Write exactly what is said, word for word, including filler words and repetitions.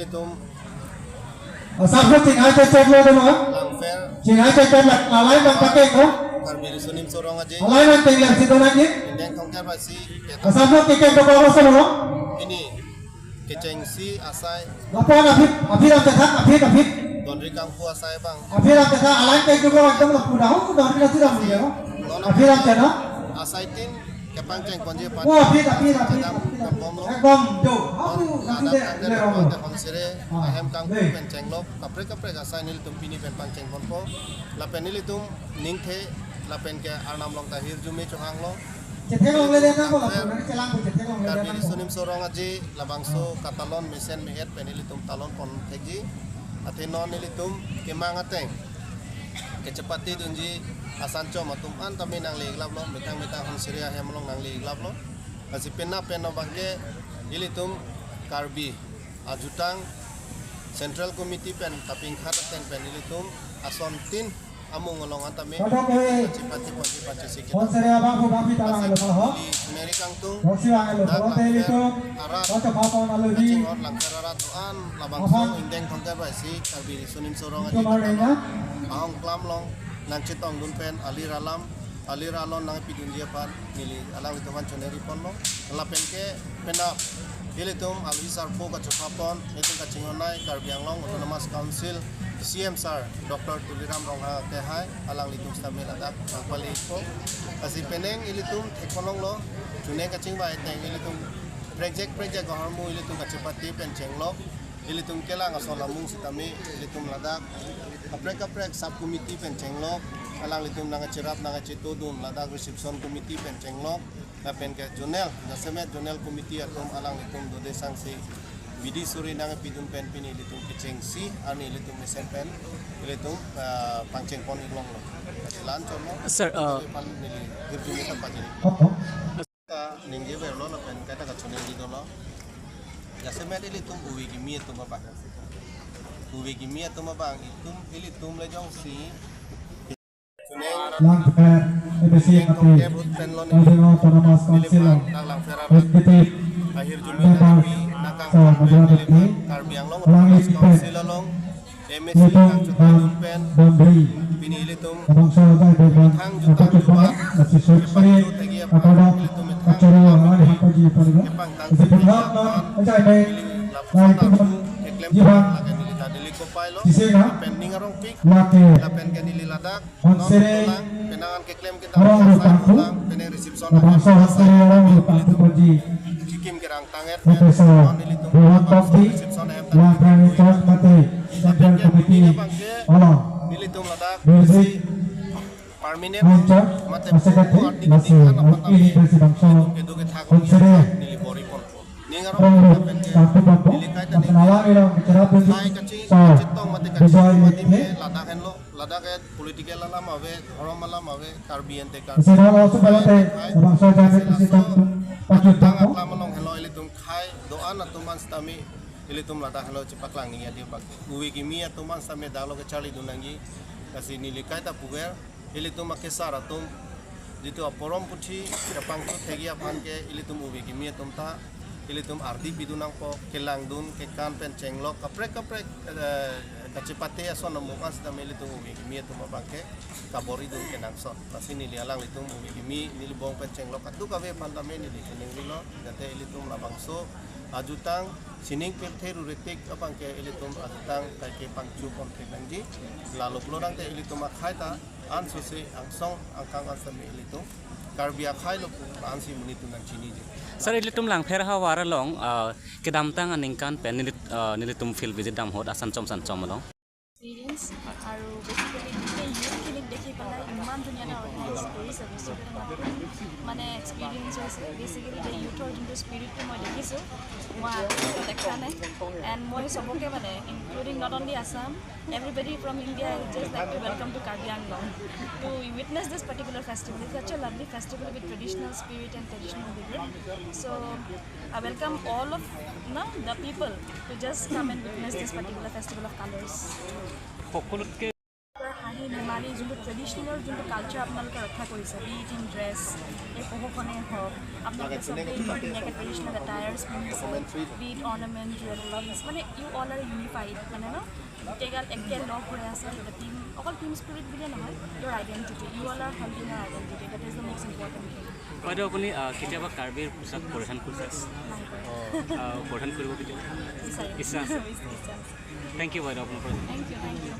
Itum Asap ko chinghai chechek lo dema. Langpher. Chinghai chechek la, alai bang pakai ko. Karbi Riso Nimso Rong Aje. Alai bang tengler si dona ki. Indeng Thongker Baisi. Asap ko kekek to ko asap lo. Ini kechengsi asai. Lapu aphi, aphi ram chetha, aphi, aphi. Donri Kangpu asai bang. Aphi ram chetha, alai ke ko ekdom lapu dah, ko donri nasi ram dia. Aphi ram chetha. Asaitin kepangcheng ponji pan. Oh, aphi, aphi, aphi, chedam aphi, aphi. Kambom lo. Ekdom jo. Apu, non aphi ladang de, tangte le rong lo. Tangte honsere, ah, ahem kangpu le pen chenglok, kaprek kaprek asai nelitum pini pen pangcheng ponpo. Lapen nelitum ningthe, lapen ke arnam along ta hirjume chohang lo. Chethek longle le nang ko, lapen chelang ko chethek longle le nang ko. Karbi Riso Nimso Rong Aje, labangso katalon mesen me-et pen nelitum talon pon thekji. Athe non nelitum kemang ateng kechepate dunji asan chom atum an tame nangle iklap lo, methang methang honsere ahem along nangle iklap lo. Lasi penap pen abangke ilitum Karbi ajutang Central Committee pen kapingkhat ateng pen ilitum asontin amung along an tame. Kadok ke kechepate ponji pachesik. Honsere abang pu bang pi talang lo ho. Ili Suneri Kangtung. Rosi bang lo. Dak ho te Langpher ilitum arat. Kachinghon Langpher arat do-an labangso. Apa? Indeng Thongker Baisi Karbi Riso Nimso Rong Aje. Itu marina. Ahong klam along nangchetong dun pen alir alam, alir alon nangpidunji aphan neli alanglitum aphan choneri ponlo. Lapen ke penap ilitum alwi sarpo kachepapon, itum kachinghon nei Karbi Anglong Autonomous Council C M sir Doctor Tuliram Ronghang ke hai alanglitum sitame ladak nangpalepo. Lasi penang ilitum thekponlong lo, chuneng kachingvai ateng ilitum prekjak prekjak ahormu ilitum kachepate pen chenglok. Ilitum kelang ason amung sitame ilitum ladak kaprek kaprek sub committee pen chenglok, alanglitum nangcherap nangcheto dun ladak reception committee pen chenglok, lapen ke zonal, jasemet zonal committee atum alanglitum dode sangse bidi suri nangpidun pen pini ilitum kechengsi, arni ilitum mesen pen ilitum, ah, pangcheng pon iklong lo. Lan chom lo. Sir, uh, pan neli hirjume ta pajiri. Ka ningje verlo lapen kaita kachoningje dolo. Jasemet ilitum uve kimi atum abang. Uve kimi atum abang itum ilitum le jongsi. Langpher A B C Mati. Karbi Anglong Autonomous Council Executive Members, Sir Madhura Dipti, Langpher Council along M A C itum kangchut bang pen bondri pini ilitum labangso ajai bebang methang jutang dapat jubang, jubang, nasi sukri, kepangchut thekji aphan apadok ilitum methang achoro jutang hari pen hapaji pariga. Kepangtang isi thekji penlak non aphan ajai me neli lapuson lai itum arju keklem jibang lake neli ta Delhi kopai lo. Isi na lapen ning arongpik lake lapen ke neli ladak honsere non dolang, penang an keklem kita arong asai rutangku, dolang, penang reception labangso ahem honsere asai arong dolang, rutangku ilitum paji. Chikim kerang tanget, Professor non ilitum Rohan labangso Tokbi, reception ahem tadi Langpher in charge mate Central Committee along. Nelitum ladak Music permanent in charge, mate Secretary, pu arti lasi ketik an aphan mungkin tame President bangso ilitum kedo kethak honsere neli bor-i ponpo. Ning arong rong pen ke tangku papo, neli kaita neli alang ilong bicara pun khai kaching so kachitong mate kaching bijoy mati me mitme ladak henlo, ladak ke political alam ave, dhorom alam ave, Karbi ante Karbi. Isi dolo subalate, khai, bangso jane isi kusi laso tangtung pachut ajutang tangpo. Aklam along henlo ilitum khai do-an atum an sitame ilitum ladak henlo chepaklang ningje adi bak. Uve kimi atum an sitame dak lo kecharli dun nangji. Lasi neli kaita puger, ilitum akesar atum, jitu aporom puthi kepangchut thekji aphan ke ilitum uve kimi atum ta ilitum ardi pidun nangpo, kelangdun, kekan pen chenglok, kaprek kaprek, eh, kachepate ason amung an sitame ilitum uve kimi atum abang ke kabor-i dun kenangsot. Lasi neli alanglitum uve kimi neli bong pen chenglok kadokave aphan tame neli chiningri lo, jate ilitum labangso ajutang sining pirthe ruretik abang ke ilitum ajutang kaike pangchu pon thek nangji. Lalo pulo tangte ilitum akhai ta ansose angsong angkang an sitame ilitum Karbi akhai lo pu ansi monit atum nangchiniji. Sir, ilitum Langpher havar along, ah, kedamtang aningkan pen nelit-, ah, nelitum field visit dam ahut asan chom san chom along. Experience আৰু বেচিকেলি গোটেই ইউথখিনিক দেখি পেলাই ইমান ধুনীয়া এটা অৰ্গেনাইজ কৰিছে বস্তুটো। মানে এক্সপিৰিয়েঞ্চ হৈছে। বেচিকেলি গোটেই ইউথৰ যোনটো স্পিৰিটটো মই দেখিছোঁ, মই আগতে দেখা নাই। এণ্ড মই চবকে মানে, including not only Assam, everybody from India, I would just like to welcome to Karbi Anglong to witness this particular festival. It's such a lovely festival with traditional spirit and traditional vigor. So I welcome all of, no, the people to just come and witness this particular festival of colors. সকলোতকৈ হাঁহি ধেমালি এই যোনটো ট্ৰেডিশ্যনেলৰ যোনটো কালচাৰ আপোনালোকে ৰক্ষা কৰিছে, be it in dress, এই পহুখনে হওক, আপোনালোকে চবেই ইমান ধুনীয়াকৈ ট্ৰেডিশ্যনেল এটায়াৰ্ছ পিন্ধিছে, be it ornament, জুৱেলাৰিজ, মানে you all are unified, মানে ন, গোটেইগাল একেলগ হৈ আছে, এটা টিম, অকল টিম স্পিৰিট বুলিয়ে নহয়, your identity, you all are holding your identity, that is the most important thing. বাইদেউ, আপুনি আহ, কেতিয়াবা কাৰ্বিৰ পোছাক পৰিধান কৰিছে? নাই কৰা। আহ, পৰিধান কৰিব কেতিয়াবা? বিচাৰিম। ইচ্ছা আছে? ইচ্ছা আছে। Thank you বাইদেউ, আপোনাৰ পৰা। Thank you, thank you.